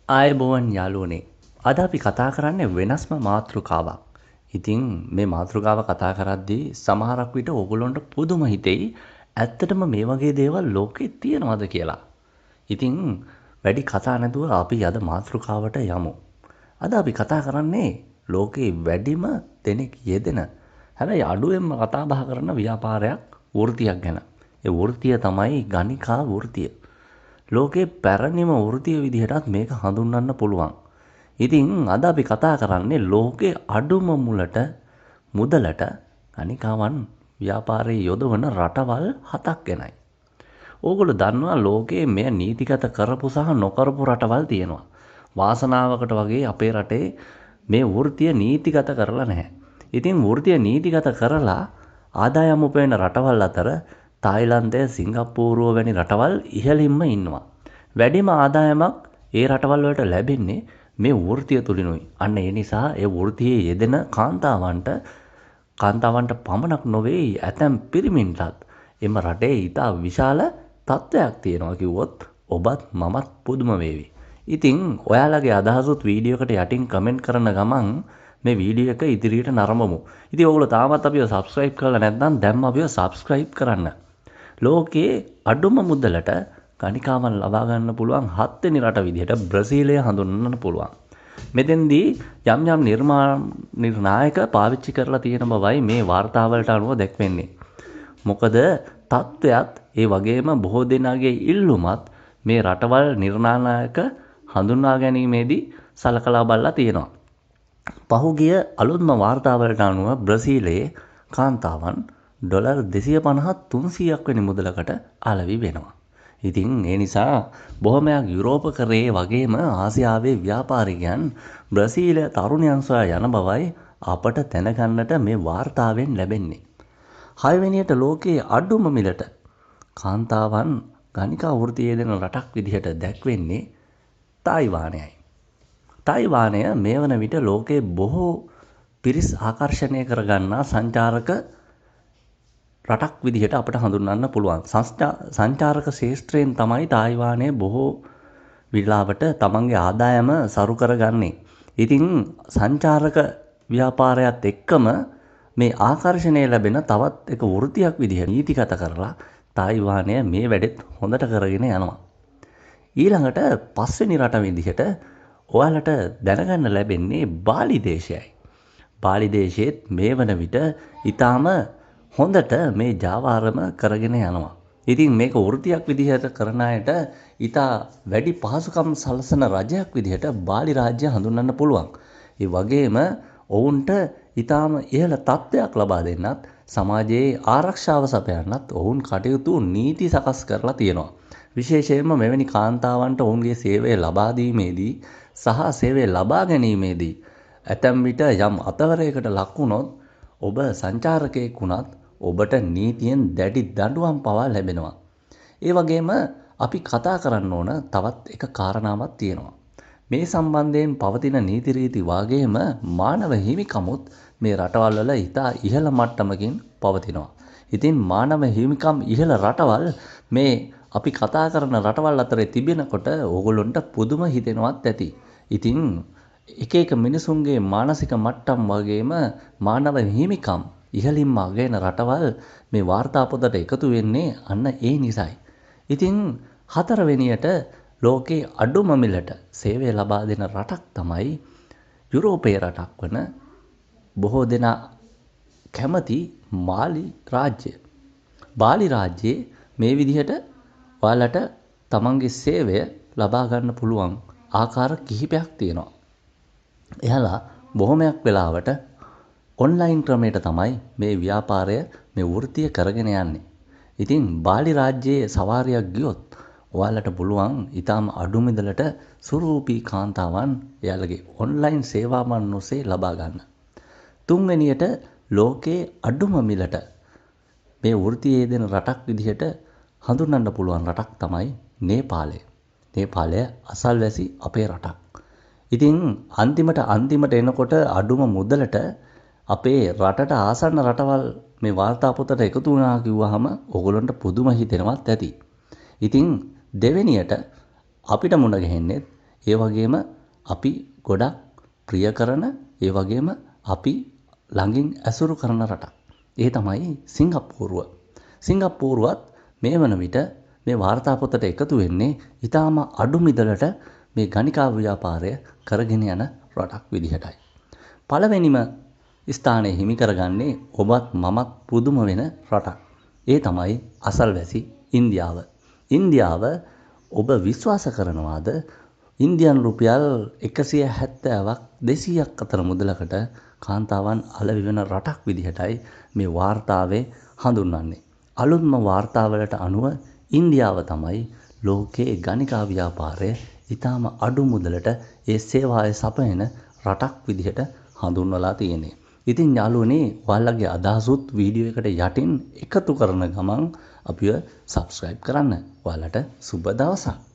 ආයුබෝවන් යාළුවනේ. අද අපි කතා කරන්නේ වෙනස්ම මාතෘකාවක්. ඉතින් මේ මාතෘකාව කතා කරද්දී සමහරක් විට ඕගොල්ලන්ට පුදුම හිතෙයි ඇත්තටම මේ වගේ දේවල් ලෝකේ තියෙනවද කියලා. ඉතින් වැඩි කතා නැතුව අපි අද මාතෘකාවට යමු. අද අපි කතා කරන්නේ ලෝකේ වැඩිම දෙනෙක් යෙදෙන හැබැයි අඩුවෙන්ම කතා බහ කරන ව්‍යාපාරයක් වෘත්තියක් ගැන. ඒ වෘත්තිය තමයි ගණිකා වෘත්තිය. ලෝකේ පැරණිම වෘත්තිය විදිහටත් මේක හඳුන්වන්න පුළුවන්. ඉතින් අද අපි කතා කරන්නේ ලෝකේ අඩුම මුදලට ගණිකාවන් ව්‍යාපාරයේ යොදවන රටවල් 7ක් ගැනයි. ඕගොල්ලෝ දන්නවා ලෝකේ මෙය නීතිගත කරපු සහ නොකරපු රටවල් තියෙනවා. වාසනාවකට වගේ අපේ රටේ මේ වෘත්තිය නීතිගත කරලා නැහැ. ඉතින් වෘත්තිය නීතිගත කරලා ආදායම් උපයන රටවල් අතර තායිලන්තය, සිංගප්පූරුව වැනි රටවල් ඉහළින්ම ඉන්නවා. වැඩිම ආදායමක් ඒ රටවල් වලට ලැබෙන්නේ මේ වෘත්තිය තුලිනුයි. අන්න ඒ නිසා ඒ වෘත්තියේ යෙදෙන කාන්තාවන්ට පමණක් නොවේ ඇතැම් පිරිමින්ටත් එම රටේ ඉතා විශාල තත්ත්වයක් තියෙනවා කිව්වොත් ඔබත් මමත් පුදුම වේවි. ඉතින් ඔයාලගේ අදහසුත් වීඩියෝ එකට යටින් කමෙන්ට් කරන ගමන් මේ වීඩියෝ එක ඉදිරියට නරඹමු. ඉතින් ඔයගොල්ලෝ තාමත් අපිව සබ්ස්ක්‍රයිබ් කරලා නැත්නම් දැන්ම අපිව සබ්ස්ක්‍රයිබ් කරන්න. ලෝකයේ අඩුම මුදලට ගණිකාවන් ලබා ගන්න පුළුවන් 7 වෙනි රට විදිහට බ්‍රසීලය හඳුන්වන්න පුළුවන්. මෙතෙන්දී යම් යම් නිර්ණායක පාවිච්චි කරලා තියෙන බවයි මේ වාර්තාවලට අනුව දැක්වෙන්නේ. මොකද තත්ත්වයත් ඒ වගේම බොහෝ දෙනාගේ ඉල්ලුමත් මේ රටවල් නිර්ණායක හඳුන්වා ගැනීමේදී සලකලා බලලා තියෙනවා. පහුගිය අලුත්ම වාර්තාවලට අනුව බ්‍රසීලයේ කාන්තාවන් ඩොලර් 250 300ක් වැනි මුදලකට අලෙවි වෙනවා. ඉතින් ඒ නිසා බොහොමයක් යුරෝප කරේ වගේම ආසියාවේ ව්‍යාපාරිකයන් බ්‍රසීලය තරුණයන් සොයා යන බවයි අපට දැනගන්නට මේ වාර්තාවෙන් ලැබෙන්නේ. 6 වෙනියට ලෝකයේ අඩුම මිලට කාන්තාවන් ගණිකා වෘත්තියේ යෙදෙන රටක් විදිහට දැක්වෙන්නේ තායිවානයයි. තායිවානය මේ වන විට ලෝකයේ බොහෝ පිරිස් ආකර්ෂණය කරගන්නා සංචාරක රටක් විදිහට අපට හඳුන්වන්න පුළුවන්. සංචාරක ක්ෂේත්‍රයෙන් තමයි තායිවානය බොහෝ වෙලාවට තමන්ගේ ආදායම සරු කරගන්නේ. ඉතින් සංචාරක ව්‍යාපාරයත් එක්කම මේ ආකර්ෂණය ලැබෙන තවත් එක වෘත්තියක් විදිහට නීතිගත කරලා තායිවානය මේ වැඩෙත් හොඳට කරගෙන යනවා. ඊළඟට 5 වෙනි රට විදිහට ඔයාලට දැනගන්න ලැබෙන්නේ බාලි දේශයයි. බාලි දේශයේත් මේ වන විට ඊටාම හොඳට මේ ජාවාරම කරගෙන යනවා. ඉතින් මේක වෘත්තියක් විදිහට කරන අයට ඊටා වැඩි පහසුකම් සලසන රජයක් විදිහට බාලි රාජ්‍ය හඳුන්වන්න පුළුවන්. ඒ වගේම ඔවුන්ට ඊටාම ඉහළ තත්ත්වයක් ලබා දෙන්නත් සමාජයේ ආරක්ෂාව සපයන්නත් ඔවුන් කටයුතු නීති සකස් කරලා තියෙනවා. විශේෂයෙන්ම මෙවැනි කාන්තාවන්ට ඔවුන්ගේ සේවය ලබා දීමේදී සහ සේවය ලබා ගැනීමේදී ඇතැම් විට යම් අතවරයකට ලක් වුණොත් ඔබ සංචාරකයෙක් වුණත් ඔබට නීතියෙන් දැඩි දඬුවම් පවා ලැබෙනවා. ඒ වගේම අපි කතා කරන්න ඕන තවත් එක කාරණාවක් තියෙනවා. මේ සම්බන්ධයෙන් පවතින නීති රීති වගේම මානව හිමිකමුත් මේ රටවල් වල ඉතා ඉහළ මට්ටමකින් පවතිනවා. ඉතින් මානව හිමිකම් ඉහළ රටවල් මේ අපි කතා කරන රටවල් අතරේ තිබෙනකොට ඕගොල්ලොන්ට පුදුම හිතෙනවත් ඇති. ඉතින් එක එක මිනිසුන්ගේ මානසික මට්ටම් වගේම මානව හිමිකම් ඉහළින්ම අගයන රටවල් මේ වාර්තා පොතට එකතු වෙන්නේ අන්න ඒ නිසයි. ඉතින් 4 වෙනියට ලෝකේ අඩුම මිලට සේවය ලබා දෙන රටක් තමයි යුරෝපයේ රටක් වන බොහෝ දෙනා කැමති මාලි රාජ්‍ය. බාලි රාජ්‍යයේ මේ විදිහට ඔයාලට තමන්ගේ සේවය ලබා ගන්න පුළුවන් ආකාර කිහිපයක් තියෙනවා. එයාලා බොහොමයක් වෙලාවට ඔන්ලයින් ක්‍රමයට තමයි මේ ව්‍යාපාරය මේ වෘත්තිය කරගෙන යන්නේ. ඉතින් බාලි රාජ්‍යයේ සවාරියක් ගියොත් ඔයාලට පුළුවන් ඊටාම අඩු මුදලට සුරූපී කාන්තාවන් එයාලගේ ඔන්ලයින් සේවාවන් ඔස්සේ ලබා ගන්න. 3 වෙනියට ලෝකයේ අඩුම මිලට මේ වෘත්තියේ යෙදෙන රටක් විදිහට හඳුන්වන්න පුළුවන් රටක් තමයි නේපාලය. නේපාලය අසල්වැසි අපේ රටක්. ඉතින් අන්තිමට එනකොට අඩුම මුදලට අපේ රටට ආසන්න රටවල් මේ වාර්තා පොතට එකතු වුණා කිව්වහම ඕගොල්ලන්ට පුදුම හිතෙනවත් ඇති. ඉතින් දෙවෙනියට අපිට මුණ ගැහෙන්නේ ඒ වගේම අපි ගොඩක් ප්‍රිය කරන, ඒ වගේම අපි ළඟින් ඇසුරු කරන රටක්. ඒ තමයි සිංගප්පූරුව. සිංගප්පූරුවත් මේ වන විට මේ වාර්තා පොතට එකතු වෙන්නේ ඉතාම අඩු මිදලට මේ ගණිකා ව්‍යාපාරය කරගෙන යන රටක් විදිහටයි. පළවෙනිම ස්ථානය හිමි කරගන්නේ ඔබත් මමත් පුදුම වෙන රටක්. ඒ තමයි අසල්වැසි ඉන්දියාව. ඉන්දියාව ඔබ විශ්වාස කරනවාද ඉන්දියන් රුපියල් 170ක් 200ක් අතර මුදලකට කාන්තාවන් අලෙවි වෙන රටක් විදිහටයි මේ වාර්තාවේ හඳුන්වන්නේ. අලුත්ම වාර්තාවලට අනුව ඉන්දියාව තමයි ලෝකයේ ගණිකා ව්‍යාපාරය ඉතාම අඩු මුදලට ඒ සේවාය සපයන රටක් විදිහට හඳුන්වලා තියෙන්නේ. ඉතින් යාළුවනේ, ඔයාලගේ අදහසුත් වීඩියෝ එකට යටින් එකතු කරන ගමන් අපිව සබ්ස්ක්‍රයිබ් කරන්න. ඔයාලට සුබ දවසක්.